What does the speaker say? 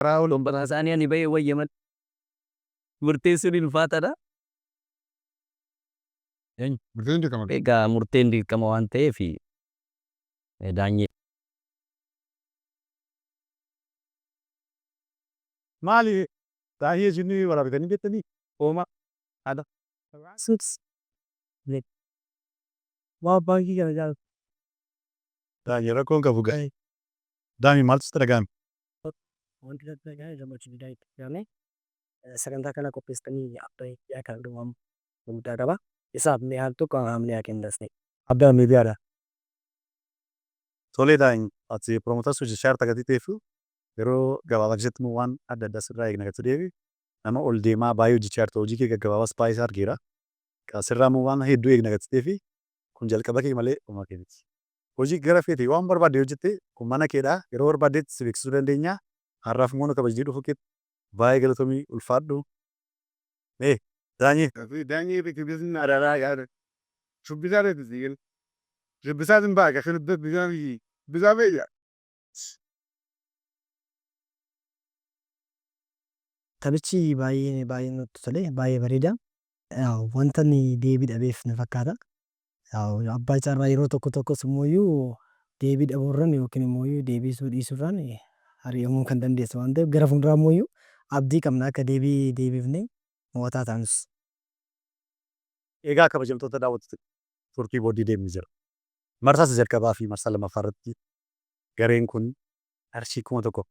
Karaa isaanii ani bahee wayya malee. Murteessuun ulfaataadha. Murteen dirqama. Egaa murteen dirqama waan ta'eef Daanyee. Maali daanyee isin waraabitanii beektanii? Hooma ada. Waa baankii kana jaalatu. Daanyee rakkoon qabu gaa. Daanyee maaltu sitti dhaga'ame? Wanti natti dhaga'ame gammachuu guddaa itti dhaga'ame. Sagantaa kana qopheessitanii abbaa yaa kan dhumamu guddaa qaba. Isaaf mee al tokko haamlee haa kennas. Abbaa miidiyaadha. Tolee Daany ati promoters hojjechaa jirta gatii ta'eef yeroo gabaabaa keessatti immoo waan adda addaa sirraa eegna gatii ta'eef nama ol deemaa baay'ee hojjechaa jirta hojii kee gaggabaabaas baay'ee isaa argeera. Sirraa immoo waan hedduu eegna gatii ta'eef kun jalqaba kee malee dhuma kee miti. Hojii gara feete waan barbaadde hojjette kun mana keedha yeroo barbaaddetti si beeksisuu dandeenya. Har'aaf immoo nu kabajnee dhufuu keetti baay'ee galatoomi ulfaadhu. Mee Daanyee. Daanyee beeksisni adaraa yaada. Shubbisaa beeksisi. Shubbisaa sin baaka shubbisaa shubbisaa beeya. Taphichi baay'ee baay'ee nutti tole baay'ee bareeda. Wanta inni deebii dhabeef na fakkaata. Abbaa carraa yeroo tokko tokkos immoo deebii dhabuurraan yookiin immoo deebisuu dhiisuurraan ari'amuu kan dandeessu waan ta'eef gara fuulduraa immoo abdii qabna akka deebii deebifnee mo'ataa taanus. Egaa kabajamtoota daawwattoota turtii booddee deemni jira. Marsaa isa jalqabaa fi marsaa lammaffaa irratti gareen kun qarshii 1200.